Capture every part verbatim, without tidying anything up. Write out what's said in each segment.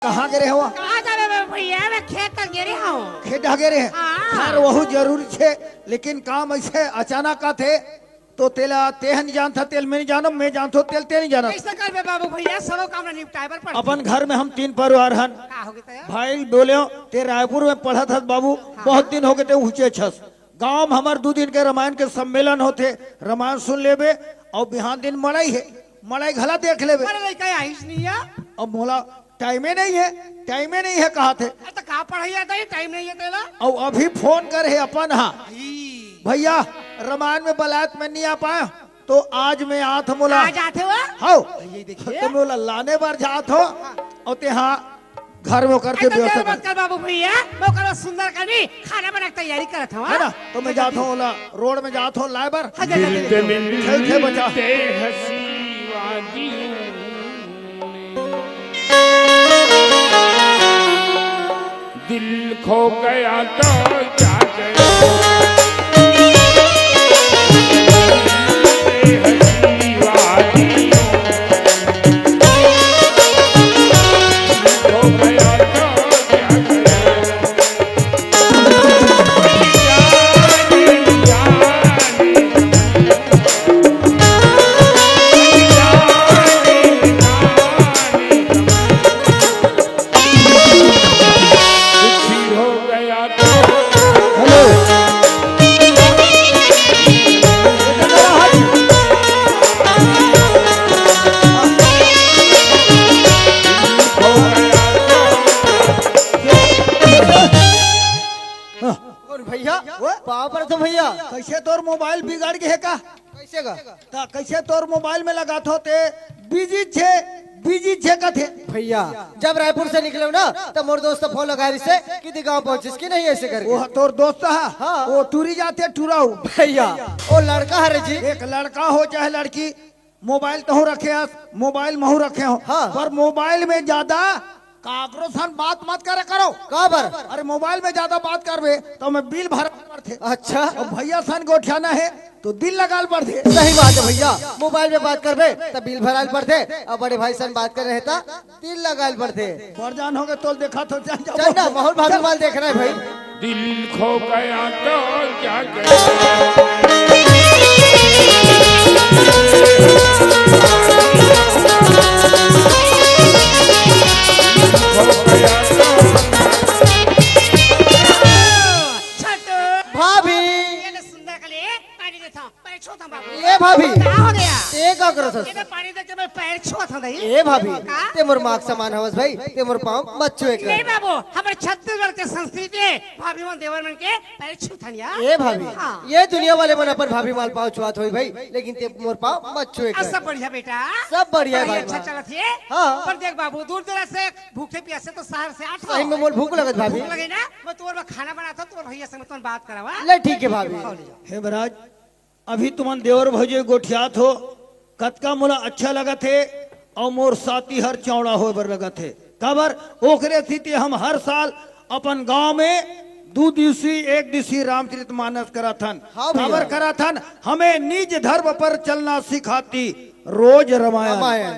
कहाँ गे रहे हो? कहाँ जाबे बे भैया, मैं खेत तक गे रहे हूँ। खेत ढा गे रहे? हाँ। खैर, वहू जरूरी छे, लेकिन काम ऐसे अचानक आथे, तो तेला तेह नहीं जानता, तेल मैं नहीं जानम, मैं जानथो, तेल ते नहीं जानत। कैसे करबे बाबू भैया, सबो काम ला निपटाए बर पड़थे। अपन घर में हम तीन परिवार हन। का हो गया तेरा? भाई बोले, ते रायपुर में पढ़त हस बाबू, हाँ। बहुत दिन हो गए ते हुचे छस। गांव में हमर दू दिन के रामायण के सम्मेलन होथे, रामायण सुन लेबे, और बिहान दिन मड़ई है, मड़ई घला देख लेबे। अरे लइका आइस नहीं है। अब मोला टाइमे नहीं है, टाइमे नहीं है कहा थे। अरे तो का पढ़ाई आता है, टाइम नहीं है तेला। और अभी फोन कर है अपन, हाँ। ई। भैया, रामायण में बलायत में नहीं आ पाया, तो आज मैं आत मोला। आज आते हो? हाँ। ये देखिए। तो मोला लाने बर जात हो, हाँ। और ते हाँ घर में ओकर के अरे तो व्यवस्था देर कर। मत कर बाबू भैया, मैं ओकर सुंदर कनी खाना बना के तैयारी करत हूँ, है ना? तो मैं जात हूँ ओला, रोड में जात हूँ लाए बर। हाँ, जा, जा, जा, जा। मिलते मिलते खेल खेल बचा। हंसी वादियों में दिल खो गया तो क्या करे। मिलते हंसी वादियों में कौन भैया? वो? पाँव पर तो भैया। कैसे तोर मोबाइल बिगड़ गए का? कैसे का? ता कैसे तोर मोबाइल में लगात हो ते बिजी छे, बिजी छे कथे। भैया, जब रायपुर से निकले ना, तब मोर दोस्त फोन लगा रही से कि दी गाँव पहुँचिस कि नहीं, ऐसे करके। वो तोर दोस्त हा? हाँ। वो टूरी जाते टुराऊ। भैया, वो लड़का है रे जी। एक लड़का हो चाहे लड़की, मोबाइल तहूँ रखे हस, मोबाइल महूँ रखे हो। हाँ। पर मोबाइल में ज्यादा काकरो सन बात मत करे करो। का बर? अरे मोबाइल में ज्यादा बात करबे तो मैं बिल भरा पड़थे। अच्छा। और भैया सन गोठियाना है तो दिल लगाल पड़थे। सही बात है भैया, मोबाइल में बात करबे तो बिल भराल पड़थे, और बड़े भाई सन बात करे रहता दिल लगाल पड़थे। बरजान हो गए तोल देखा तो चल जाओ। चल ना, माहौल भाभी माल देख रहे हैं भाई। दिल खो गया तो क्या करे। दिल खो गया तो छोटू। भाभी। ये ले सुंदर कली, पानी देता हूँ, पैर छूता हूँ बाबू। ए भाभी। का हो गया? ए का करत हस? ये तो पानी देके मैं पैर छूत हूँ दई। ए भाभी, का? ते मोर माँ के समान हवस भाई, ते मोर पाँव मत छुए कर। नहीं बाबू, हमारे छत्तीसगढ़ के संस्कृति है, भाभी मन देवर मन के पैर छूथन यार। ए भाभी, हाँ। ये दुनिया वाले मन अपन भाभी माल पाँव छुआत होई भाई, लेकिन ते मोर पाँव मत छुए कर। सब बढ़िया बेटा। सब बढ़िया है भाई। अच्छा चलत है। हाँ। पर देख बाबू, दूर दराज से भूखे प्यासे तो शहर से आत हो। सही में मोर भूख लगत भाभी। भूख लगे ना, मैं तोर बर खाना बनाता हूँ, तोर भैया संग तुम बात करावा। ले ठीक है भाभी। खाओ ले जाओ। हे महाराज, अभी तुमन देवर भौजी गोठियात हो, कतका मोला अच्छा लगत हे, अउ मोर साती हर चौड़ा होए बर लगत हे। काबर? ओकरे सेती हम हर साल अपन गांव में दू दिवसी, एक दिवसी रामचरित मानस कराथन। हाँ भैया। काबर कराथन? हमें निज धर्म पर चलना सिखाती रोज रामायण। रामायण।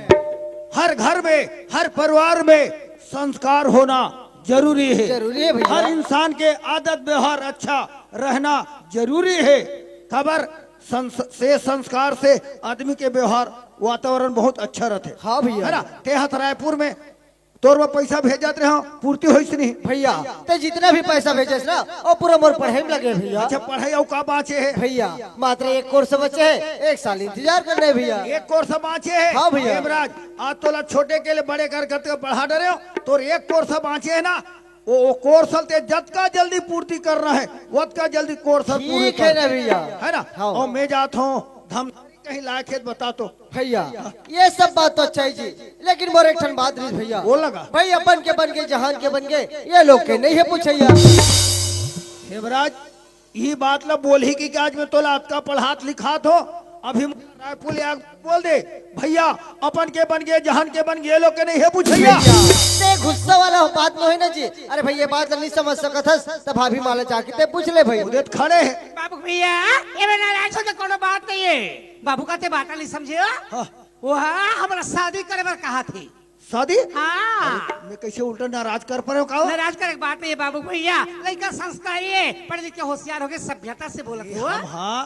हर घर में, हर परिवार में संस्कार होना जरूरी है। जरूरी है भैया। हर इंसान के आदत व्यवहार अच्छा रहना जरूरी है। काबर? संस-, से संस्कार से आदमी के व्यवहार, वातावरण बहुत अच्छा रहथे। हाँ भैया। है ना? ते हत रायपुर में तोर बर पैसा भेजत रहे हो, पूर्ति होइस नहीं? भैया, ते जितना भी पैसा भेजेस ना, वो पूरा मोर पढ़ाई में लगे भैया। अच्छा, पढ़ाई अउ का बाँचे हे? भैया, मात्र एक कोर्स बचे हे, एक साल इंतजार करना हे भैया। एक कोर्स बाँचे हे? हाँ भैया। देवराज, आज तोला छोटे के ले बड़े कर करके पढ़ा डरे हो, तोर एक कोर्स बाँचे हे ना, वो, वो कोर्स ल ते जतका जल्दी पूर्ति करना हे, वतका जल्दी कोर्स ल पूरी ठीक हे कर। ना भैया? है ना? हाँ। अउ मैं जात हूँ, धमधारी कहीं लायक हे त बता तो। भैया, ये सब बात तो अच्छा ही जी, लेकिन मोर एक ठन बात रहिस भैया। बोल ना का? भाई, अपन के बन गे, जहान के बन गे, ये लोग के नहीं हे पूछइया। देवराज, ये बात ला बोलही कि आज मैं तोला अतका पढ़ात लिखात हो, अभी रायपुर ले आ बोल दे, भैया, अपन के बन गे, जहान के बन गे, ये लोग के नहीं हे पूछइया। भैया, ते गुस्सा वाला बात नोहे ना जी। अरे भैया, ये बात ला नहीं समझ सकत हस, त भाभी माँ ला जाके ते पूछ ले भाई। उदे त खड़े हे। बाबू भैया, ये में नाराज हो के कोनो बात नहीं हे। बाबू का ते बात नहीं समझे हो? हाँ। वो हा, हमरा शादी करे बर कहा थे। शादी? हाँ। अरे, मैं कैसे उल्टा नाराज कर पड़े हो का? नाराज करे के बात नहीं है बाबू भैया, लइका संस्कारी है, पढ़े लिखे होशियार हो गए, सभ्यता से बोलत हो। हम हाँ,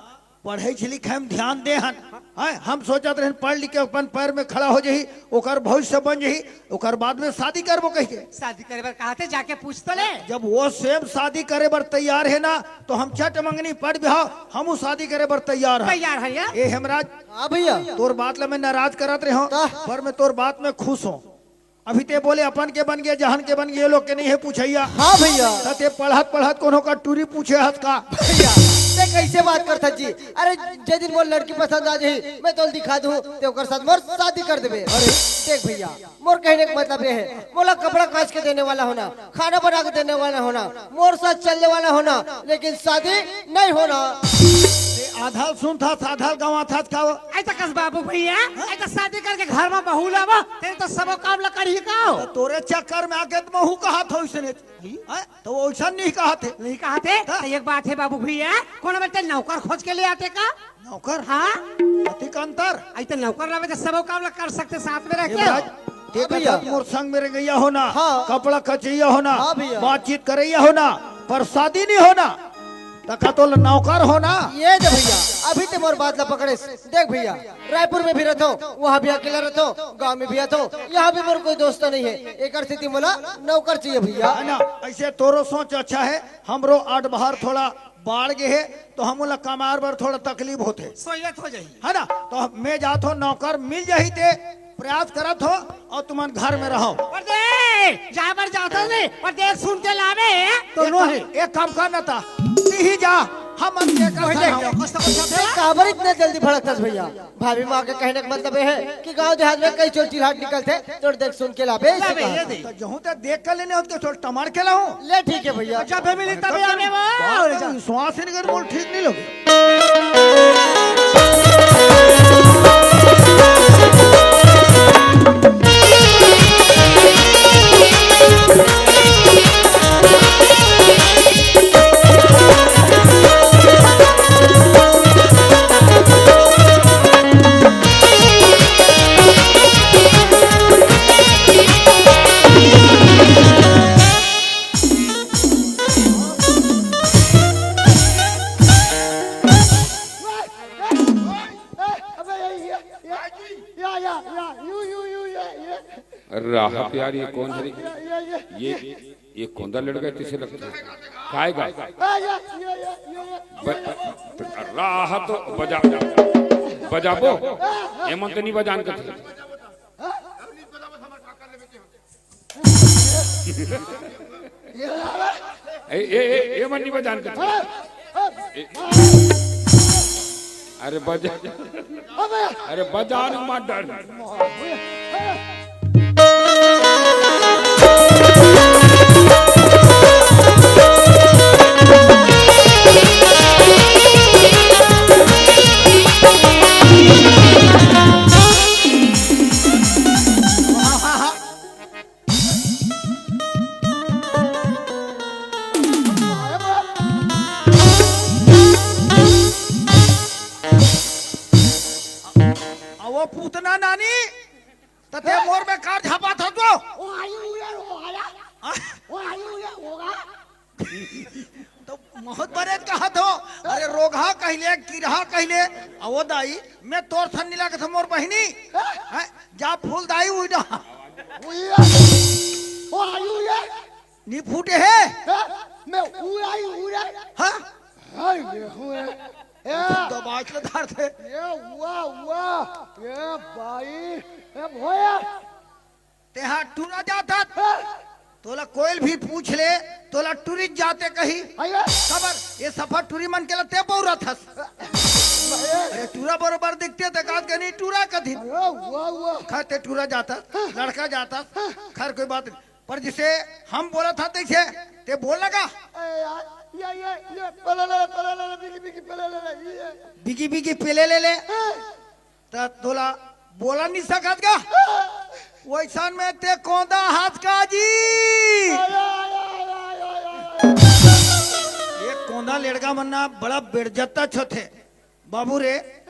पढ़े लिखे में ध्यान दे हन। हैं, हम सोचत रहन पढ़ लिख के अपन पैर में खड़ा हो जाही, ओकर भविष्य बन जाही, ओकर बाद में शादी करबो कह के। शादी करे बर कहा थे, जाके पूछ तो ले। जब वो स्वयं शादी करे बर तैयार है ना, तो हम चट मंगनी पट बिहाव, हमू शादी करे बर तैयार है। तैयार है या? ए हेमराज, हाँ भैया। तोर बात ला मैं नाराज करत रहे हूँ, का? पर मैं तोर बात में खुश हूँ। अभी ते बोले अपन के बन गए, जहन के बन गए, ये लोग के नहीं है पूछैया। हाँ भैया। त ते पढ़त पढ़त कोनो का टूरी पूछे हस का? भैया, ते कैसे बात करत हस जी? अरे, जे दिन मोर लड़की पसंद आ जाही, मैं तोल दिखा दूँ, ते ओकर साथ मोर शादी कर देबे। अरे। देख भैया, मोर कहने का मतलब ये है, मोला कपड़ा कांच के देने वाला होना, खाना बना के देने वाला होना, मोर साथ चलने वाला होना, लेकिन शादी नहीं होना। ए, आधा सुनत हस, आधा गंवात हस का वो? ऐसा कस बाबू भैया, ऐसा शादी करके घर में बहू लावा, तेरे तो सबो काम ला करही का हो? तो तोरे चक्कर में आके तो महू कहत हो इसने। हैं? तो वो ऐसा नहीं कहत हे। नहीं कहत हे? हाँ। तो एक बात है बाबू भैया, कोनो बेटे नौकर खोज के ले आते का? नौकर? हाँ। पति का अंतर? आई तो नौकर लावे तो सबो काम ला कर सकते साथ में रह के। देवराज, ते हाँ भैया। कहत मोर संग में रंगैया होना, हाँ। कपड़ा कचैया होना, हाँ भैया। बातचीत करैया होना, पर शादी नहीं होना। त का तोला नौकर होना? ये दे भैया, अभी ते मोर बात ला पकड़ेस। देख भैया, रायपुर में भी रहत हो, वहाँ भी अकेला रहत हो, गाँव में भी रहत हो, यहाँ भी मोर कोई दोस्त नहीं है। एकर सेती मोला नौकर चाहिए भैया। है ना, ऐसे तोरो सोच अच्छा है, हमरो आठ बाहर थोड़ा बाढ़ गए है, तो हम ओला कमार बर थोड़ा तकलीफ होथे। सोयत हो जाही। है ना, तो मैं जात हो, नौकर मिल जाही ते प्रयास करत हो, और तुमन घर में रहो। परदेस, जा बर जात हो ने, परदेस सुन के लावे, तो एक नो काम, है। एक काम कर ना ता, तू ही जा, हम अब ये कर वही सकते देख हो। लो, कुछ तो कुछ होथे। काबर इतना जल्दी भड़कत हस भैया? भाभी माँ के कहने का मतलब ये है कि गांव देहात में कई चोर चिल्हाट निकलथे, तोर देख सुन के लाबे, इसे लाबे, कहा ये था। दे। तो जहूँ ते देख कर लेने होते तो टमार के लाऊं। ले ठीक है भैया। जब भी मिली तभी आने वो। बात में विश्वास ही नहीं कर, बोल ठीक नहीं लगे। अबे, ये, ये, ये, या, या, या, यू, यू, यू, ये, ये, राहत यार, ये कौन है रे? ये, ये, ये। ये, ये कौन सा लड़का है, किसे लगता है? काय गा? आ, ये, ये, ये, ये, ये। ब-, राहत बजा, बजाबो। ये मन तो नहीं बजान करते। ए, ए, ए, ए मन नहीं बजान करते। ए, अरे बजा, अरे बजान मत डर। अ, वो पूतना नानी, त ते मोर में कार झापात हस तो? वो आई हुई है, वो आया। हाँ? वो आई हुई है, होगा। तो बहुत बड़े कहत हो, अरे रोगहा कहले, किरहा कहले, अ, वो दाई, मैं तोर सन नहीं लागत हूँ मोर बहिनी। हैं? जा फूल दाई उड़ा। हुई है। वो आई हुई है। नी फूटे है। हैं? मैं उड़ाई, उड़ाई। हाँ? हाय, ये हुए। ए, दबाच ले धार थे। ये हुआ, हुआ। ये भाई, ए भोया। तेहा टूरा जात हस। हाँ। तोला कोई भी पूछ ले, तोला टूरी जाते कही। अरे। खबर, ये सफा टूरी मन के ला ते बौरत हस। अरे। अरे, टूरा बरोबर दिखते ते काज के नहीं टूरा कथी। अरे, हुआ, हुआ। खैर, ते टूरा जात हस, लड़का जात हस। खैर, कोई बात नहीं। पर जिसे हम बोला था तैसे ते बोल लगा। ए यार, ये, ये, ये, पले ले, पले ले, बिगी, बिगी, पले ले, ये। बिगी, बिगी, पले ले ले। हाँ। त तोला बोला नहीं सकत का? वैसन में ते कोंदा हस का जी। आया, आया, आया, आया, आया। ये कोंदा लेड़गा मन ना बड़ा बेड़जत्ता छथे। बाबू रे,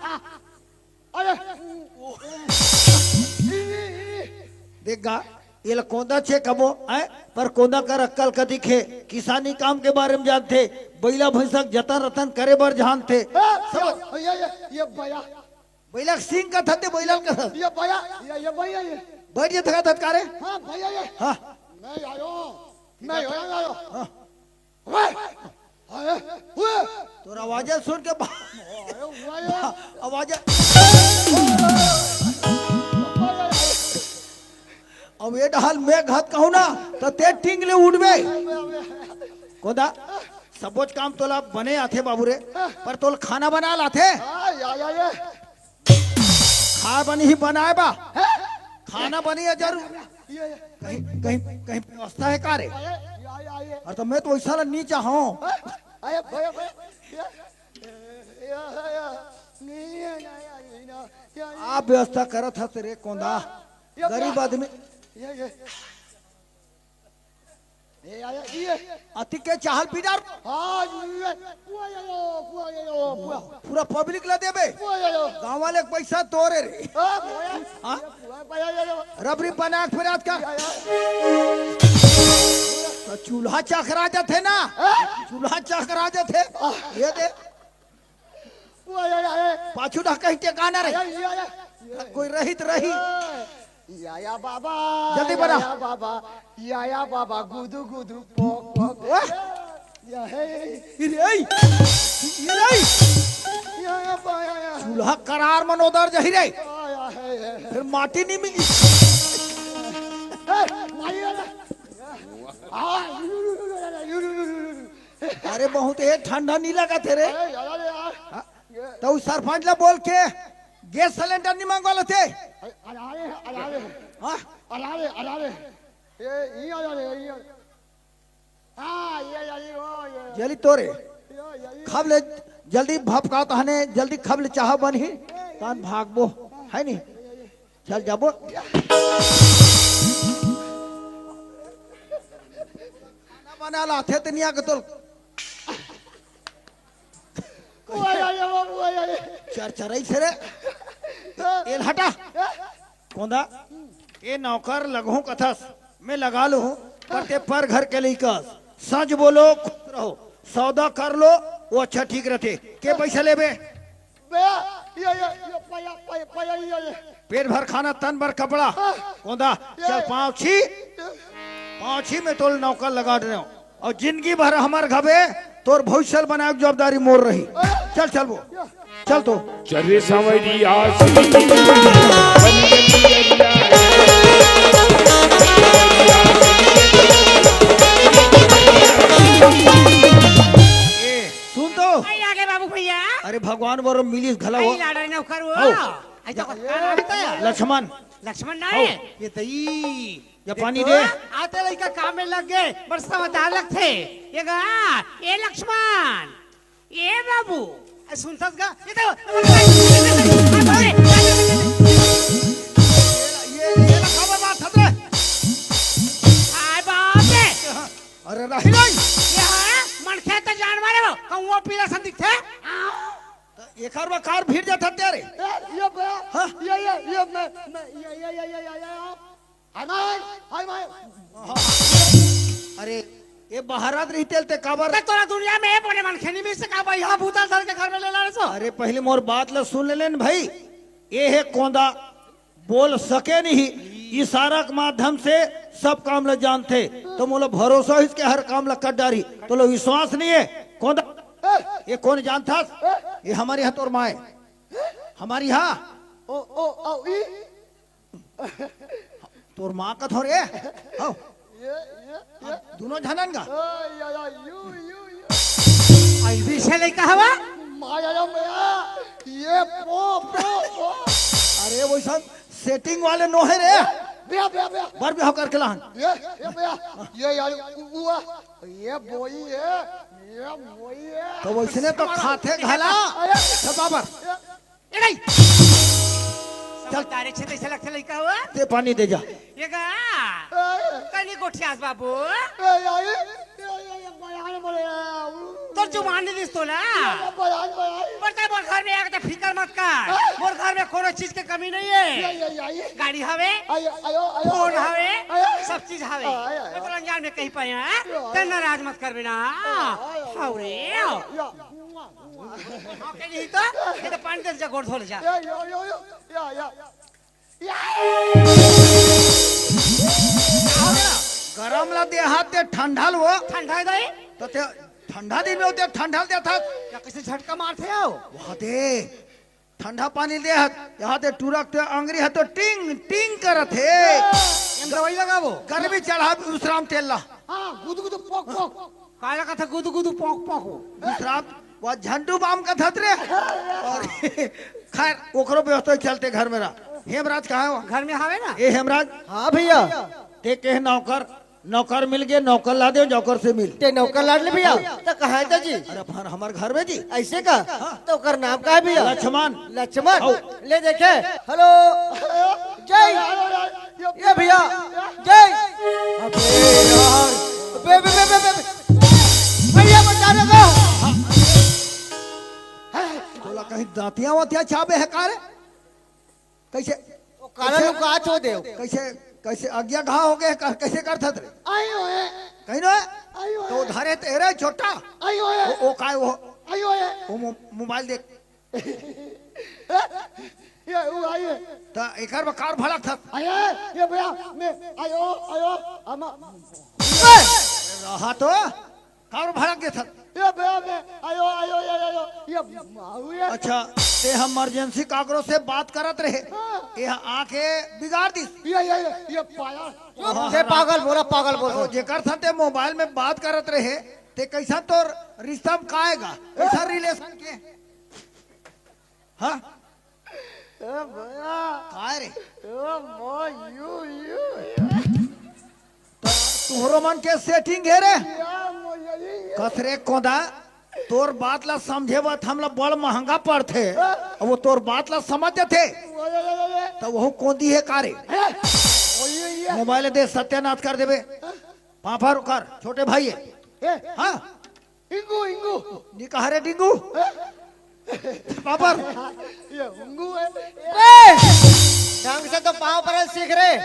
अरे, देख गा, ये ला कोंदा छे कबो, हैं? पर कोंदा कर अक्कल कतिक हे। किसानी काम के बारे में जानथे, बइला भैंसा के जतन रतन करे बर जानथे। ए, समझ? ये, ये, ये, ये बया। बइला के सींग कथस ते, बइला के कथस। ये बया, ये, ये बया, ये। बैठ जे थका थक का रे। हाँ, भैया, ये। हाँ। मैं आयो, मैं आयो, आयो। हाँ। ओए, ओए, ओए। तोर आवाज सुन के बा-, ओए, ओए। आवाज। अब ये डाल मैं घात कहूँ ना, त ते टींग ले उठबे। कोंदा, सबोच काम तोला बने आथे बाबू रे, पर तोला खाना बना लाथे? हाँ, या, या, या। खाए बनी ही बनाए बा। खाना बनी है जरूर। ये, ये। कहीं, कहीं, कहीं व्यवस्था है का रे? ये, ये, ये, ये। अरे तो मैं तो वैसा ला नहीं चाहूँ। अरे, भैया, भैया, ये, ये, ये, ये, नहीं, ये, ये, ये, ये, ये, ये। आप व्यवस्था करत हस रे कोंदा। ये, गरीब ये, आदमी। ये, ये। ए, आया, ई ए। अति के चाहल पी डार। हाँ, ई ए। पुआ, या, या, पुआ, या, या, पुआ। पूरा पब्लिक ला देबे। पुआ, या, या। गाँव वाले के पैसा तोरे रे। हाँ, पुआ, या। हाँ? पुआ, पुआ, या, या। रबरी बना के फिर आज का। या, या। तो चूल्हा चकरा जाथे ना। हाँ? चूल्हा चकरा जाथे। हाँ। ये दे। पाछू डहका ही टेकाना रही। कोई रही त रही। या या बाबा, जल्दी बना। या या बाबा, या या बाबा, गुदु गुदु पोक पोक। वाह। या हे। इरे आई। इरे आई। या या बा, या या। चूल्हा करार मनोदर जही रे। या या हे, हे, हे। फिर माटी नहीं मिली। ए, मारी वाला। आ, यू, यू, यू। अरे बहुत ए ठंडा नहीं लगा थे रे। अरे यार, यार। हाँ? तो उस सरपंच ला बोल के गैस सिलेंडर नहीं मंगवा लेते। अरे, अरे, अरे, अरे। हाँ? अरे, अरे, अरे। ये, ये, अरे, ये, ये। हाँ, ये, ये, ये, वो, ये। जल्दी तोरे। ये, ये, ये। खब ले, जल्दी भपका तहने, जल्दी खब ले चाह बनही, तहन भागबो, है नी? चल जाबो। खाना बना लाथे तनिया के तोल। वो, ये, ये, वो, वो, ये, ये। चर चरई से रे। तेल हटा। कोंदा, ए नौकर लगहूं कथस, मैं लगा लूं, पर ते पर घर के लइकस। सच बोलो, खुश रहो, सौदा कर लो, वो अच्छा ठीक रहते। के पैसा लेबे? बे, ये, ये, ये, पया, पया, पया, ये, ये। पेट भर खाना, तन भर कपड़ा। हाँ। कोंदा, ये, चल ये। पाँव छी, पाँव छी में तोल नौकर लगा दे रहे हो। अउ जिनगी भर हमर घबे तोर भविष्य ल बनाए के जवाबदारी मोर रही। चल, चल वो। चल तो। चल रे सांवरिया, बन गई अरिया। ए, सुन तो। आई आगे बाबू भैया। अरे भगवान बरो मिलिस घला हो। आई लाडा नौकर वो। हौ। आई तो कौन आता है? लक्ष्मण। लक्ष्मण ना हौ। है? ये दई। या पानी दे। आते लइका काम में लग गए, बड़ समझदार लगथे। ये गा, ए लक्ष्मण, ए बाबू, ए सुनथस गा? ये तो, ये, ये, ये खबर बात हत रे। हाय बाप रे। अरे रही नहीं। ये है, मनखे त जानवर है वो, कौआ पीला सन दिखथे। तो एकर बा कार भीड़ जात हत्या रे। ए, ये बा, हाँ? ये, ये, ये, मैं, मैं, ये, ये, अरे, अरे, ये बहारत रही तेल ते काबर? ते तोरा दुनिया में ए बोले मनखे नहीं मिल सका भाई, यहाँ भूतल धर के घर में ले ला रहे सो। अरे, पहले मोर बात ला सुन ले लेन भाई। ए हे कोंदा, बोल सके नहीं, इशारा के माध्यम से सब काम ला जानथे। तो मोला भरोसा हिस के हर काम ला कर डारी। तो लो विश्वास नहीं है। कोंदा, ये कौन जानथस? ये हमारी हा तोर माए। हमारी हा। ओ, ओ, ओ, ई? तोर माँ का थोरे? हौ। ये, ये, ये। दोनों झनन का? ओ, या, या, यू, यू, यू। आई भी से लइका हवा? माया, या, माया। ये पो, पो, पो। अरे, वो सब setting वाले नो है रे। बे, बे, बे। बर बिहाव करके लान। ये, ये, बे। ये यार, उ, उ, आ। ये बोई है। ये बोई है। तो वैसने तो खाथे घला। अरे। सब बाबर। ये, ए नहीं। चल। समझदार छे तैसे लगथे लइका हुआ। ते पानी दे जा। ये गा। ए। कनी गोठियास बाबू। ए, आई। ए, ए, ए, बयान बोले, आ, उ। तोर जुबान नहीं दिस तो ना। ए, बयान, बयान। पर ते मोर घर में आके ते फिकर मत कर। ए। मोर घर में कोनो चीज के कमी नहीं है। ए, ए, आई। गाड़ी हवे। आयो, आयो, आयो, फोन आयो। हवे। आयो। सब चीज हवे। आयो, आयो। मैं तो अनजान में कहीं पाया, हाँ? आयो, आयो। ते नाराज मत कर बिना। आयो, आयो, आयो। हाउ रे। आयो, आयो। हाँ, कहीं नहीं तो, ये तो पानी दे जा, गोड़ धो ले जा। या, या, या, या, या, या। या। गरम ला दे हाथ ते ठंडा लो। ठंडा है दाई? तो ते ठंडा दिन में होते ठंडा दे था। या कैसे झटका मारथे हो? वहाँ दे ठंडा पानी दे हाथ, यहाँ ते टूरक ते अंगरी हाथ तो टिंग टिंग करत हे। एम दवाई लगाबो। गर्मी चढ़ा विश्राम तेल ला। हाँ, गुद गुद पोक पोक। काला कथा गुदु गुदु पोक पोक हो। दूसरा, वो झंडू बाम का धत रे। और खैर, ओकरो व्यवस्था चलते घर में रहा। हेमराज कहाँ हो? घर में हवे ना? ए हेमराज। हाँ भैया। ते के नौकर, नौकर मिल गए, नौकर ला दे, नौकर से मिल। ते नौकर लाड ले भैया, तो कहाँ है जी? अरे अपन हमार घर में जी। ऐसे का? हाँ। तो ओकर नाम का है भैया? लक्ष्मण। लक्ष्मण। आओ। ले देखे। हेलो। जय। ये भैया। जय। अबे यार। बे, बे, बे, बे, बे, बे। भैया बचा दे तो। तोला कहीं दांतिया वातिया चाबे है का रे? कैसे? वो काला कैसे? लुका छो देव। कैसे, कैसे अगिया घा हो गए, का-, कैसे करथत रे? आई होए। कहीं ना? आई होए। तो उधारे तेरे छोटा। आई होए। वो, वो काय वो? आई होए। वो मो-, मोबाइल देख। ये वो आई है। त एकर बर काबर भड़कथस? आये, ये भैया, मैं आयो, आयो, हम रहा तो काबर भड़क देथस? ये भैया, मैं आयो, आयो, ये, ये, ये, ये माऊ ये। अच्छा, ते ह इमरजेंसी काकरो से बात करत रहे, हाँ। ये आके बिगाड़ दिस। ये, ये, ये, ये पाया। चुप, ते पागल बोला, पागल बोल। तो जेकर साथ ते मोबाइल में बात करत रहे, ते कैसा तोर रिश्ता में का आएगा? कैसा रिलेशन के? हाँ? ए भैया। काय रे? ए मो यू, यू, यू। त तुहरो मन के सेटिंग हे रे? या मो यही, ये। कस रे कोंदा, तोर बात ला समझे बर हमला बड़ महंगा पड़थे। अब वो तोर बात ला समझ जथे। वो, वो, वो, वो, वो। त वहू कोंदी हे का रे? ए, वो ये, ये। मोबाइल दे, सत्यानाश कर देबे। पापा रुकर, छोटे भाई हे। ए। हाँ। इंगू, इंगू। नी कहा रे डिंगू? बाबर। ये हुंगू है। ए! ढंग से तो पाँव पर सीख रे।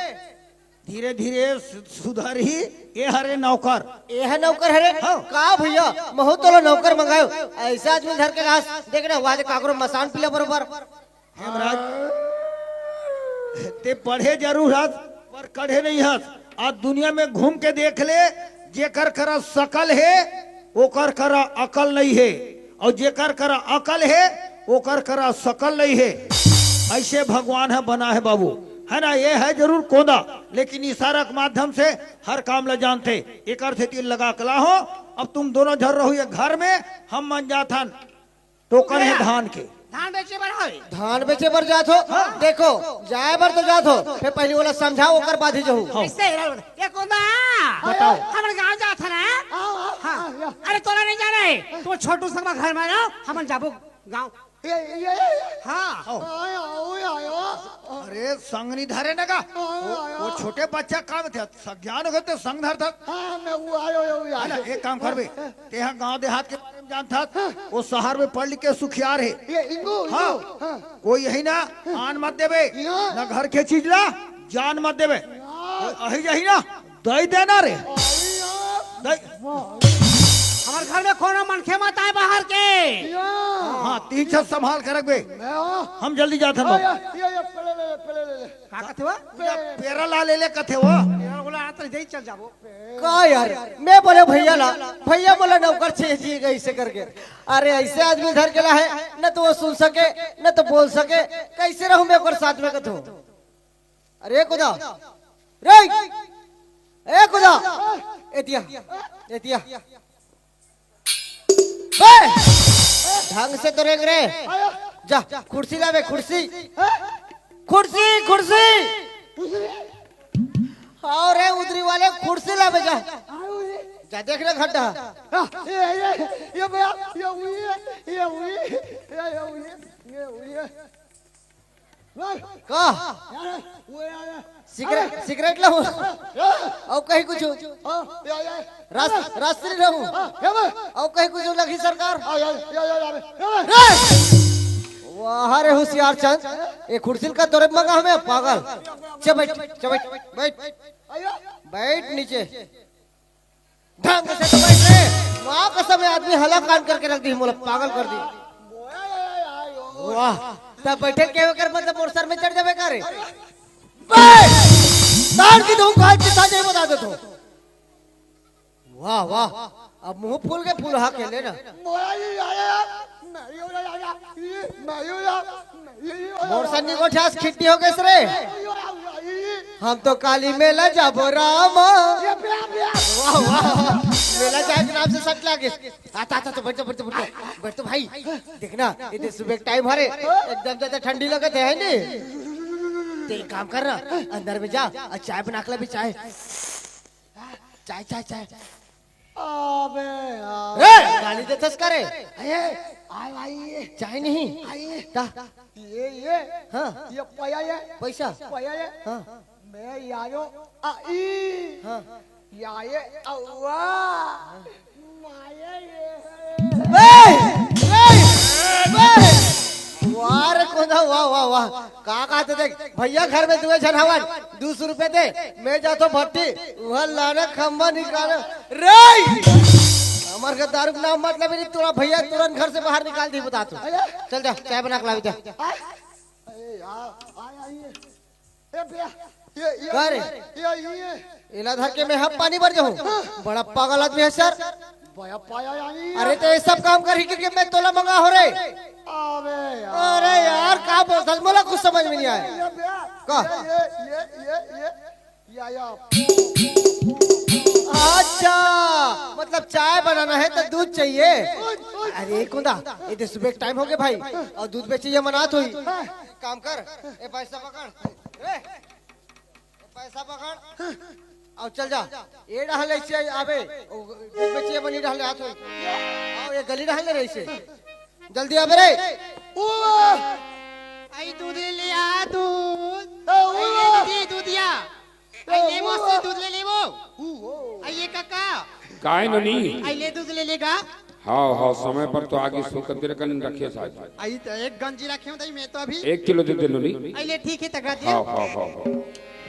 धीरे धीरे सु-, सुधरही। ए हरे नौकर। ए है नौकर हरे? हाँ। का भैया, महू तोला नौकर मंगायो। ऐसा आदमी धर के लास, देख ना, वादे काकरो मसान पीला बरोबर। हेमराज, ते पढ़े जरूर हस, पर कढ़े नहीं हस। आज दुनिया में घूम के देख ले, जेकर करा सकल हे, ओकर करा अकल नहीं हे, और जेकर करा अकल हे, ओकर करा सकल नहीं हे। ऐसे भगवान ह बना हे बाबू, है ना? ये है जरूर कोंदा, लेकिन इशारा के माध्यम से हर काम ला जानथे। एकर सेती लगा के लाहो। अब तुम दोनों झन रहो ये घर में, हम मन जाथन। टोकन हे भैया, धान के। धान बेचे बर हवे। धान बेचे बर जात हो? हाँ। देखो, जाए बर तो जात हो, फेर पहिली ओला समझाओ, ओकर बाद ही जाहू। हाँ। कैसे रे? ये कोंदा? बताओ। हमर गांव जात हे ना? आओ, आओ, हाँ। आओ, आओ। अरे तोला नहीं जाना हे, तू छोटू संगमा घर में रहो, हमन जाबो गांव। ये, ये, ये, ये। हाँ। आओ। आया, आया, आया। अरे संग नहीं धरे ना का? आया, वो, आया। वो छोटे बच्चा का में थे? स-, ज्ञान होगे तो संग धरथस। हाँ, मैं वो आयो, वो है ना, आयो। एक काम करबे, तेहा गांव देहात के बारे में जानथस, वो शहर में पढ़ लिख के सुखियार हे। ये इंगू, हाँ। इंगू, हाँ। कोई यही ना, आन मत देबे, हाँ। ना घर के चीज ला, जान मत देबे। हाँ। अही यही ना, दई देना रे। अरे यार। दई। हमार घर में कोनो मनखे मत आए बाहर के। या। हाँ, तीन छत संभाल के रखबे। मैं, हाँ। हम जल्दी जाथन हाँ, बाबू। या, या, या, पहले ले ले, पहले ले ले। का कथे वो? पूजा पेरा ला ले ले कथे वो। पेरा वाला हाथ ले चल जाबो। का यार, मैं बोले भैया ला, भैया बोला नौकर छे जी गई से करके। अरे ऐसे आदमी धर के ला है, न तो वो सुन सके, न तो बोल सके, कैसे रहूं मैं ओकर साथ में कथो? अरे कुदा, रे, ए कुदा, ए दिया, ए दिया। बे! ढंग से तो रेंग रे। जा, कुर्सी लावे, कुर्सी। कुर्सी, कुर्सी। हाँ रे, उधरी वाले कुर्सी लावे जा। जा देख रे खड्डा। ये, ये, ये भैया, ये हुई है, ये हुई है, ये हुई है, ये हुई है। का? सिगरेट, सिगरेट लहू? अउ कहीं कुछ? रस, रस नहीं लहू? अउ कहीं कुछ लगी सरकार? रे! वाह रे होशियार चंद, ये कुर्सी का तोरे मंगा हमें पागल। चल बैठ, चल बैठ, बैठ, बैठ नीचे। ढंग से तो बैठ रे। माँ कसम, ये आदमी हला कान करके रख दी, मोला पागल कर दी। वाह, तब बैठे के कर, मतलब मोर सर में चढ़ जावे का रे? बे! तार की धूम खाए चिता जाए बता दे तो। वाह, वाह, अब मुंह फूल के फूल हा खेले ना। मोर सन्नी गोठियास खिट्टी हो गए रे। हम तो काली मेला जाबो रामा। वाह, वाह, मेला जाए के नाम से सट लागे। आता, आता, तो बैठ जा, बैठ जा, बैठ जा। बैठ तो भाई, देखना, इतने सुबह के टाइम हरे, एकदम ज्यादा ठंडी लगत है, है नी? ते एक काम कर ना, अंदर में जा, और चाय बना के ला भी चाय। चाय, चाय, चाय। अबे यार। ए, गाली देथस का रे? ए, आय, आई। चाय नहीं? आई। ता? ये, ये। हाँ। ये पया ये। पैसा? पया ये। हाँ। मैं यायो आई। हाँ। याये अउआ। माये ये। ए, ए, ए। वाह रे कोंदा, वाह, वाह, वाह। का कहते देख, भैया घर में दुए झन हवन, दू सौ रुपए दे, मैं जातो भट्टी, वह लाना खम्मा निकाला। रे! हमर घर दारू के नाम मत लेबे नहीं, तोला भैया तुरंत घर से बाहर निकाल दी, बता तू। अरे। चल जा, चाय बना के लावे जा। अरे यार, आय, आय, ये। ए भैया, ये, ये, का रे? ये, ये, ये। एला धर के मैं हब पानी भर जाऊं। बड़ा पागल आदमी है सर। भैया, पाया यानी। अरे, तो ये सब काम करही के मैं तोला मंगा हो रे। अबे यार। अरे यार, का बोलत हस? मोला कुछ समझ में नहीं आय। ये भैया, का? ये, ये, ये, ये, ये। या, या। अच्छा, मतलब चाय बनाना है तो दूध चाहिए। ओए, ओए। अरे कोंदा, ये दे सुबह टाइम हो गया भाई, और दूध बेचिए मनात होही। हाँ। काम कर, ए पैसा पकड़, ए, ए पैसा पकड़, और चल जा। ये डहले से आबे, ओ, दूध बेचिए बनी डहले हाथ होही। और ये गली डहले रही से। जल्दी आबे रे। ओ! आई दूध ले ले आ, दूध। ए, ओ! आई ले दीदी, दूधिया। आई ले मोसे दूध ले ले वो। ओ, ओ। आई ये काका। काय नोनी? आई ले दूध ले लेगा। हाँ, हाँ, समय पर तो आगे सो कर तेरे कन रखे साथ। आई तो एक गंजी रखे हूँ, ताई मैं तो अभी। एक किलो दे दे नोनी। आई ले ठीक है, तगड़ा दिया। हाँ, हाँ, हाँ, हाँ।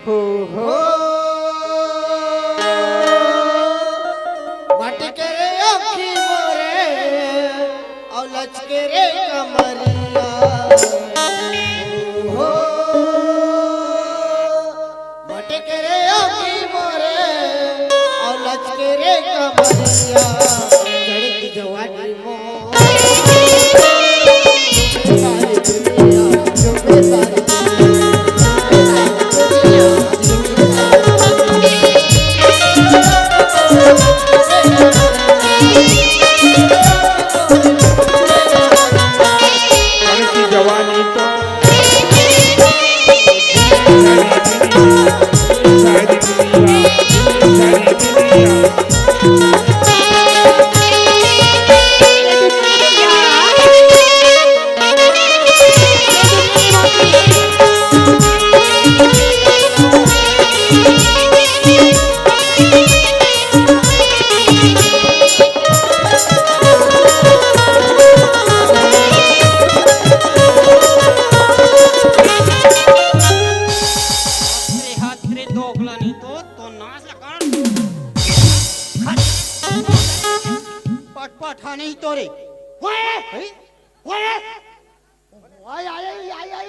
हो, हो। मटके रे अखी मोरे, औ लचके रे कमरिया। हो, हो। मटके रे अखी मोरे, औ लचके रे कमरिया। चढ़ती जवानी मोर। रे हाथ रे दोगला नहीं तो, तो नाश लगा। पट पट हा नहीं तो रे। ओए! हैं? ओए! आय, आय, आय, आय, आय।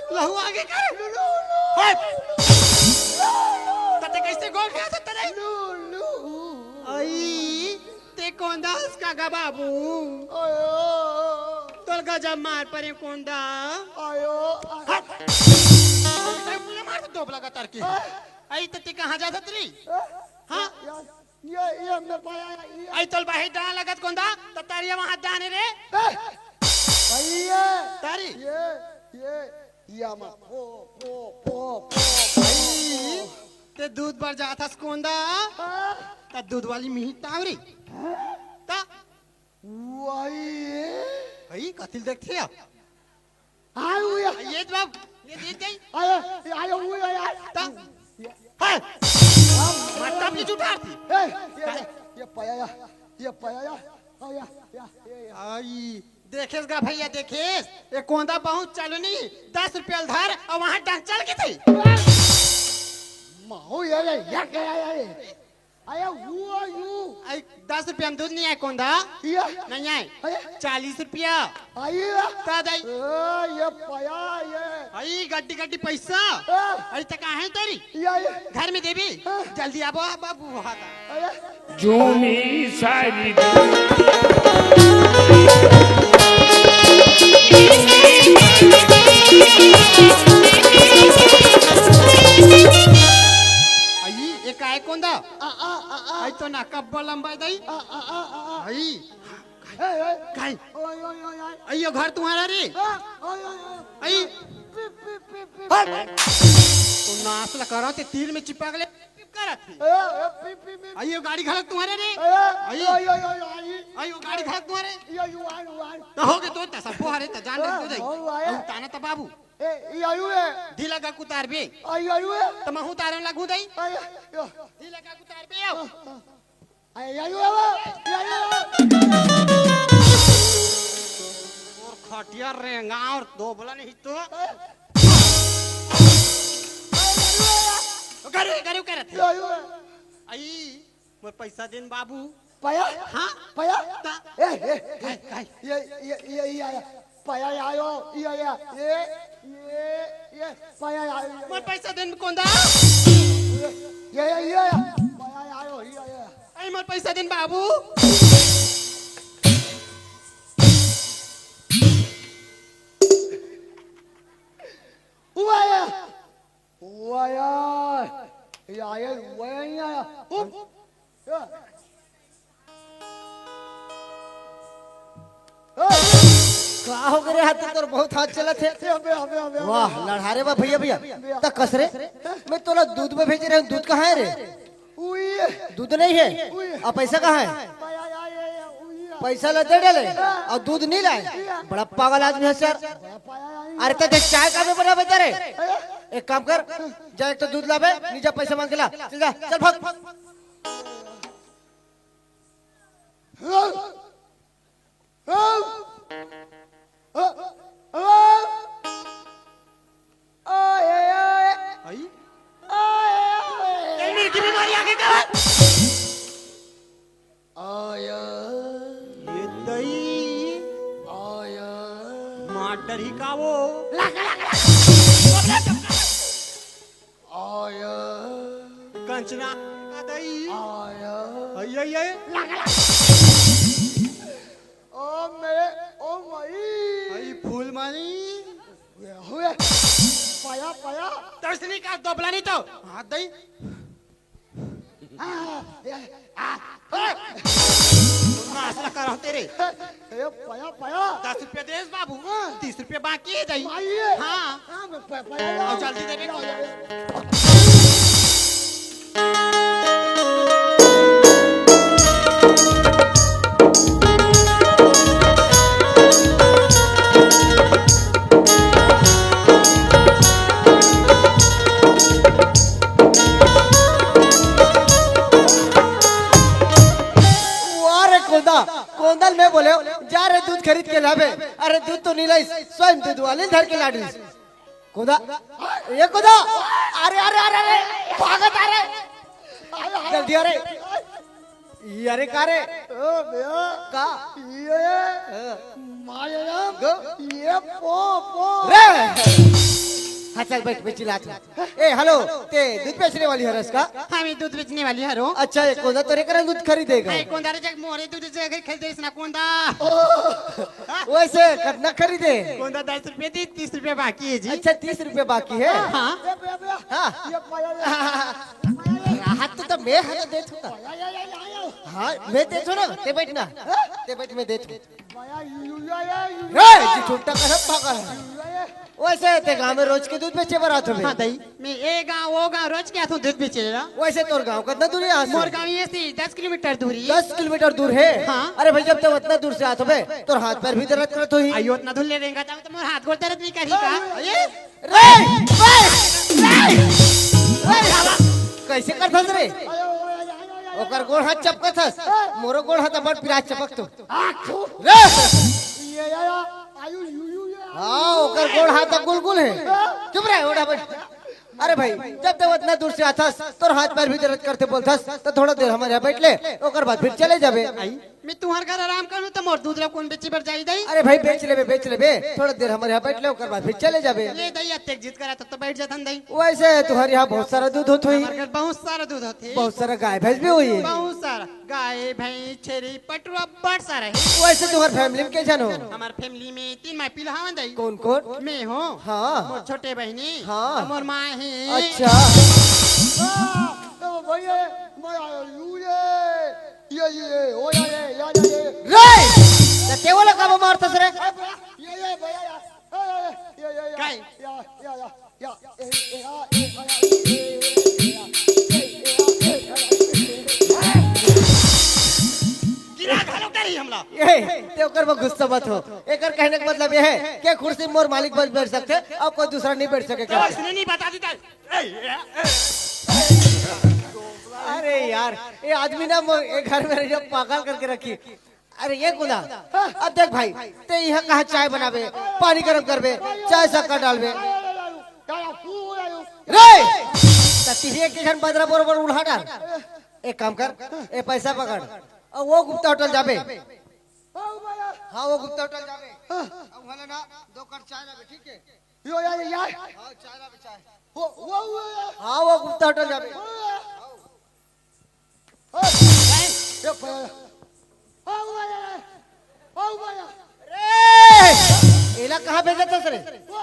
लहू आगे कर। हट। तते कैसे गोल खाया था तने? आई, ते कोंदा हस का गा बाबू? आयो। तोल गजब मार परे कोंदा। आयो। हट। मुझे मार दो दोबला का तरकी। आई, तते कहाँ जा था तेरी? हाँ? ये, ये मेरे पाया, ये। आई तोल बाही डान लगत कोंदा, त तारिया वहाँ दाने रे। ए, भैया। तारी। ये, ये, ये मत। पो, पो, पो, पो, पो। आई, ते दूध बर जात हस कोंदा, हाँ। त दूध वाली मिही तावरी। त वही है। भाई, कतिल देखते हैं। आय, उय। ये जवाब, ये दे दे। आय, आय, उय, आय, आय। ता। है। मतलब नहीं जुटार थी। ए, ये, ये, ये पाया या, ये पाया या। आय, या, या, ये, या। आई, देखेस गा भैया, देखेस। ये कोंदा बहुत चलनी, दस रुपया धर, और वहाँ डंग चल के थी। माहू, ये, ये, ये क्या है, ये? अरे, who are you? आई, दस रुपया में दूध नहीं आए, कोंदा? ये? नहीं आए। अरे? चालीस रुपया। आई? ता दाई। ए, ये पया, ये। आई, गड्डी, गड्डी पैसा। ए? आई, तक आहे तेरी? ये, ये। घर में देवी? हाँ। जल्दी आबो, बाबू, वहाँ का। अरे? झूमी सारी आई, ये काय कोंदा? आ, आ, आ, आ। आई तो ना कब्बो लंबा दई। आ, आ, आ, आ, आ। आई। ए, ए। काय? ओए, ओए, ओए, ओए। आई, यो घर तुम्हारा रे? आ, ओए, ओए, ओए। आई। पी, पी, पी, पी, हट। पी। तो नाश ल करो, ते तीर में चिपक ले, पिप करत है। ए, ए, पी, पी, पी। आई, यो गाड़ी घलक तुम्हारे रे? ए, आई। ओए, ओए, ओए, आई। आई, यो गाड़ी घलक तुम्हारे? यो, यो, आई, यो, आई। तो हो गए, तो तसब्बो हरे। जान रख दे। हऊ आया। हऊ ताना त बाबू। ए, ई आयु है। ढीला का कुतार बे। आयु, आयु है। त महू तारन लागू दई। आया, यो। ढीला का कुतार बे, यो। आया, आयु है वो, आयु है वो। और खटिया रेंगा और दो बोला नहीं तो। आया। गरे, गरे करत है। आयु है। आई। मोर पैसा देन बाबू। पया? हाँ। पया? ता- ए, ए, ए, काय, काय? ये, ये, ये, ये आया। पया आयो, ये आया। ये, ये, ये, पया आयो, ये मोर आया। पैसा देन कोंदा। ये, ये, ये, ये आया। पया आयो, ये आया। आई मोर पैसा देन बाबू। वो आया। वाया, या, या, वाया नहीं आया। हुप। या। ए! का हो गे रे हाथी, तोर बहुत हाथ चलत हे। अबे, अबे, अबे, अबे। वाह, लड़हारे बा भैया, भैया। त कस रे? मैं तोला दूध में भेजे रहे हूँ, दूध कहाँ है रे? उई। दूध नहीं है? उई। अब पैसा कहाँ है? पाया, या, या, या, उई। पैसा ला दे डाले और दूध नहीं लाए। बड़ा पागल आदमी है सर। अरे तो देख, चाय का में बना बेटा रे। एक काम कर, जा एक तो दूध लाबे, नीचे पैसा मांग के ला। चल जा, चल भाग। आई? ए, मिर्गी बीमारी आ गई क्या? आया। ये दई। आया। मार डरही का वो? आया। कंचना का दई। आया। आई, आई, आई। ओ मेरे, ओ माई। आई फूल मारी। हुए, हुए। पाया, पाया। तसली का दोबला नहीं तो। हाथ दई। आ, ए, आ, ए। नाश्ता करा तेरे। ए, पया, पया। दस रुपये देस बाबू। हाँ। तीस रुपये बाकी है दई। माई है। हाँ। हाँ, मैं प-, पया लाओ। और जल्दी दे बेटा। लाओ, लाओ, लाओ। वाह रे कोंदा, कोंदल मैं बोले, जा रे दूध खरीद के लाबे। अरे दूध तो नहीं लाइस, स्वयं दूध वाले धर के लाडिस। कोंदा, ये कोंदा, अरे, अरे, अरे, अरे, भागत आ रे। जल्दी आ रे। ये अरे का रे? ओ भैया। का? ये हाँ। माया गो। ये पो, पो। रे! हाँ, चल बैठ, मैं चिल्लात हूँ। ए, हेलो, ते दूध बेचने वाली हरस का? हाँ, मैं दूध बेचने वाली हरो। अच्छा, ये कोंदा तोरे करा दूध खरीदेगा? ए, कोंदा रे जग मोरे दूध जग खरीदे इसना कोंदा। वैसे कितना खरीदे? कोंदा दस रुपये दी, तीस रुपये बाकी है जी। अच्छा, तीस रुपये बाकी है? हाँ। ए, भैया, भैया। हाँ। ये पाया, ये। राहत तो, तो मैं हर देत हूँ। या, या, या, या, या। हाँ, मैं देत हूँ ना, ते बैठ ना। ते बैठ, मैं देत हूँ। या, या, या, या, या। ए, जी छुट्टा का सब पागल है। या, या। वैसे ते गाँव में रोज के दूध बेचे बर आत हवे। हाँ, दई। मैं ए गाँव, वो गाँव रोज के आत हूँ दूध बेचे ला। वैसे तोर गाँव कितना दूर है यहाँ से? मोर गाँव ये से दस किलोमीटर दूरी। दस किलोमीटर दूर है? हाँ। अरे भाई, जब तक उतना दूर से आत हवे, तोर हाथ पैर भी दर्द करत होही। आयो, उतना दूर ले रेंगा जाओ तो मोर हाथ गोड़ दर्द नहीं करी का? अरे, रे, रे, रे, रे, कैसे करथस रे? ओकर गोड़ हाथ चपकत हस, मोरो गोड़ हाथ बड़ पिराज चपक तो। रे! ये, या, या, आयु, यू, यू, या। हाँ, ओकर गोड़ हाथ गुलगुल है। चुप रहे, ओढ़ा बैठ। अरे भाई, जब तक उतना दूर से आथस, तोर हाथ पैर भी दर्द करते बोलथस, तो थोड़ा देर हमारे यहाँ बैठ ले, ओकर बाद फिर चले जाबे। आई, मैं तुम्हार घर आराम करूँ, तो मोर दूध ला कौन बेची बर जाई दई? अरे भाई, बेच लेबे, बेच लेबे, थोड़ा देर हमारे यहाँ बैठ ले, ओकर बाद फिर चले जाबे। ये दई, अतेक जिद करा, तब तो बैठ जाथन दई। वैसे तुम्हारे यहाँ बहुत सारा दूध होत होही? हमारे घर बहुत सारा दूध होत हे। बहुत सारा गाय भैंस भी होही? बहुत सारा। गाय, भैंस, छेरी, पटुआ बड़ सारा है। वैसे तुम्हार family में के झन हो? हमार family में तीन माई पिला हवन दई। कौन कौन? मैं हूँ। हाँ। मोर छोटे बहिनी। हाँ। मोर माँ है। अच्छा। आ, ओ भैया, मैं आया हूँ, ये, ये, ये, ओ या, ये, या, या, ये। रे! त ते ओला काबर मारथस रे? ये, ये, भैया, या, ए, ए, ये, ये, या, काय? या, या, या। या, ए, ए, आ, ए, आ, ए, ए, आ, ए, ए, आ, ए, आ, ए, ए, आ। गिरा घालो करी हमला। ए, ते ओकर में गुस्सा मत हो। एक कहने का मतलब ये है कि कुर्सी में मोर मालिक बस बैठ सकते और कोई दूसरा नहीं बैठ सके। तो इसने नहीं बता देता। ए, ए, ए। अरे यार, ये आदमी ना मो-, ये घर में रह पागल करके रखी। अरे ये गुदा, अब देख भाई, ते यहाँ कहाँ चाय बनाबे, पानी गरम करबे, चाय शक्कर डालबे। रे, त तिही एक झन बदरा बरोबर उल्हा डाल। एक काम कर, ए पैसा पकड़, और वो गुप्ता होटल जाबे। हाँ, वो गुप्ता होटल जाबे। अब वाला ना, दो कट चाय लाबे, ठीक है? यो यार, यार। हाँ, चाय लाबे, चाय। वो, वो, वो, यार। हाँ, वो गुप्ता होटल जाबे। वो, यार। ओ, ए, ओ, ओ, ओ, रे! एला कहाँ भेजत हस रे? ओ, ओ,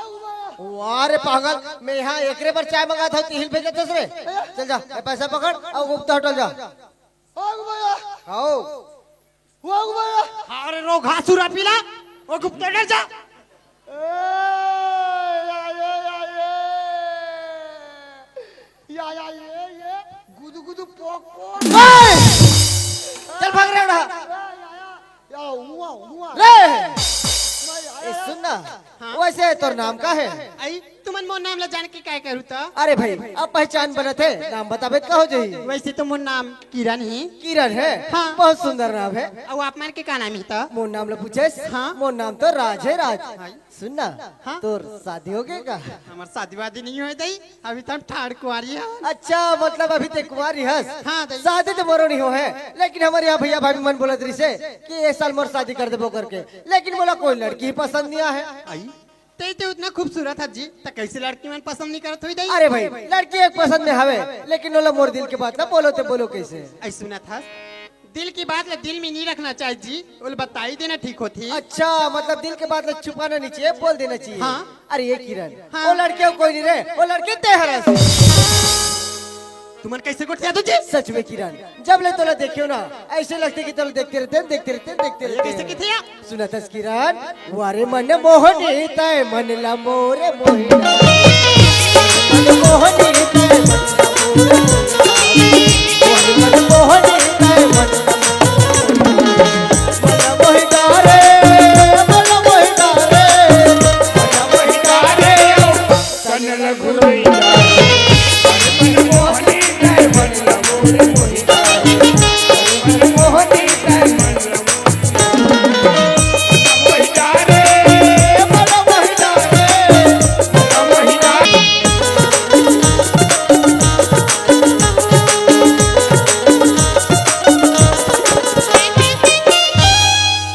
ओ। वाह रे पागल, मैं यहाँ एकरे बर चाय मंगात हँव, तिही ल भेजत हस रे? चल जा, ए, पैसा पकड़, अउ गुप्ता होटल जा। ओ, ओ, ओ। आओ। ओ, ओ, ओ। अरे रो घासुरा पीला, वो गुप्ता होटल जा। ए, या, या, या, ये। या, या, ये, ये। गुदु, गुदु, पोक, पोक। ए! चल भाग रे उड़ा। या, या, या। या, हुआ, हुआ। रे! मैं आया। ए, सुन ना। हाँ? वैसे तोर नाम का है? आई, तुमन मोर नाम ला जान के काय करू त? अरे भाई, अब पहचान बनत हे, नाम बताबे त का हो जाही? वैसे तो मोर नाम किरण हे। किरण हे? हाँ। बहुत सुंदर नाम हे। अउ आप मन के का नाम हे त? मोर नाम ला पूछेस? हाँ। मोर नाम तो राज हे, राज। हाँ। सुन ना, हाँ? तोर शादी हो गे का? हमर शादी वादी नहीं होय दई, अभी तो हम ठाड़ कुंवारी हन। अच्छा, मतलब अभी ते कुंवारी हस? हाँ, दई। शादी तो मोरो नहीं हो हे, लेकिन हमर यहाँ भैया भाभी मन बोलत रहिसे कि ए साल मोर शादी कर देबो करके, लेकिन मोला कोई लड़की ही पसंद नहीं आए हे। आई? ते, ते उतना खूबसूरत हस जी, त कैसे लड़की मन पसंद नहीं करत होही दई? अरे भाई, लड़की एक पसंद में हवे, लेकिन ओला मोर दिल के बात ला बोलो ते बोलो कैसे? आई सुनत हस? दिल की बात ला दिल में नहीं रखना चाहिए जी, ओला बताई देना ठीक होथे। अच्छा, मतलब दिल के बात ला छुपाना नहीं चाहिए, बोल देना चाहिए। हाँ। अरे ये किरण, हाँ। वो लड़के कोई नहीं रे, वो लड़के ते हरस। तुमन कैसे गोठियाथो जी? सच में किरण, जब ले तोला देखे हो ना, ऐसे लगथे कि तोला देखते रहते हैं, देखते रहते हैं, देखते ये रहते कैसे हैं। किथे या? सुनत हस किरण, वारे मन मोहनी तै मन ला मोरे मोहिना। मन मोहनी तै मन ला मोरे मोहिना। वारे मन मोहनी तै मन ला मोरे मोहिना। मन मोहिना रे, मन मोहिना रे, मन मोहिना रे। तन लघु रोइया। मन मोहनी तै मन ला मोरे मोहिना। मन मोहनी तै मन ला मोरे मोहिना रे, मन मोहिना रे, मन मोहिना।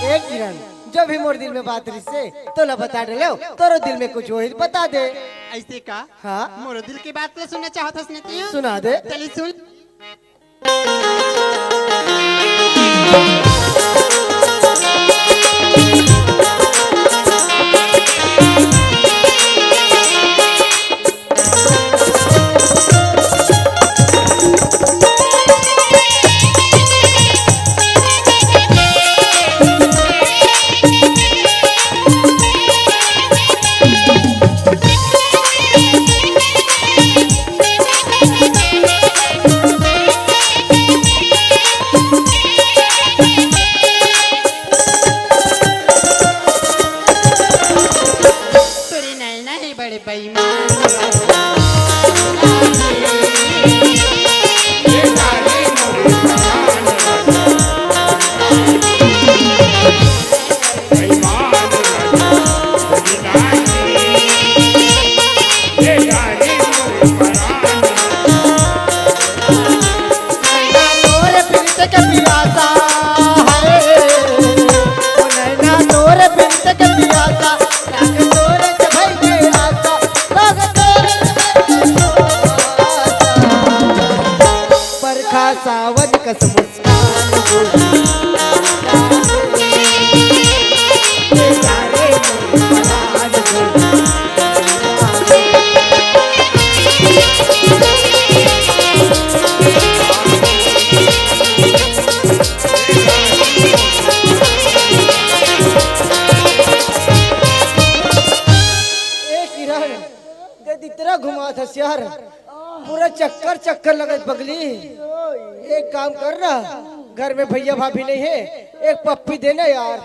ए किरण, जो भी मोर दिल में बात रिसे, तोला बता डरेंव, तोरो दिल में कुछ होही त बता दे। ऐसे का? हाँ। मोरो दिल के बात ला सुनना चाहत हस न तें? सुना दे। चली सुन। तोरे नैना हे बड़े बेईमान। तोरे प्रीत के पियासा है, ओ नैना, तोरे प्रीत के पियासा, लागे तोरे से भई के आसा, लागे तोरे से भई के आसा। बरखा सावन कस मुस्कान हो। ए किरण, दे दितरा घुमात हस यार, पूरा चक्कर चक्कर लगत पगली। एक काम कर ना, घर में भैया भाभी नहीं है, एक पप्पी दे ना यार।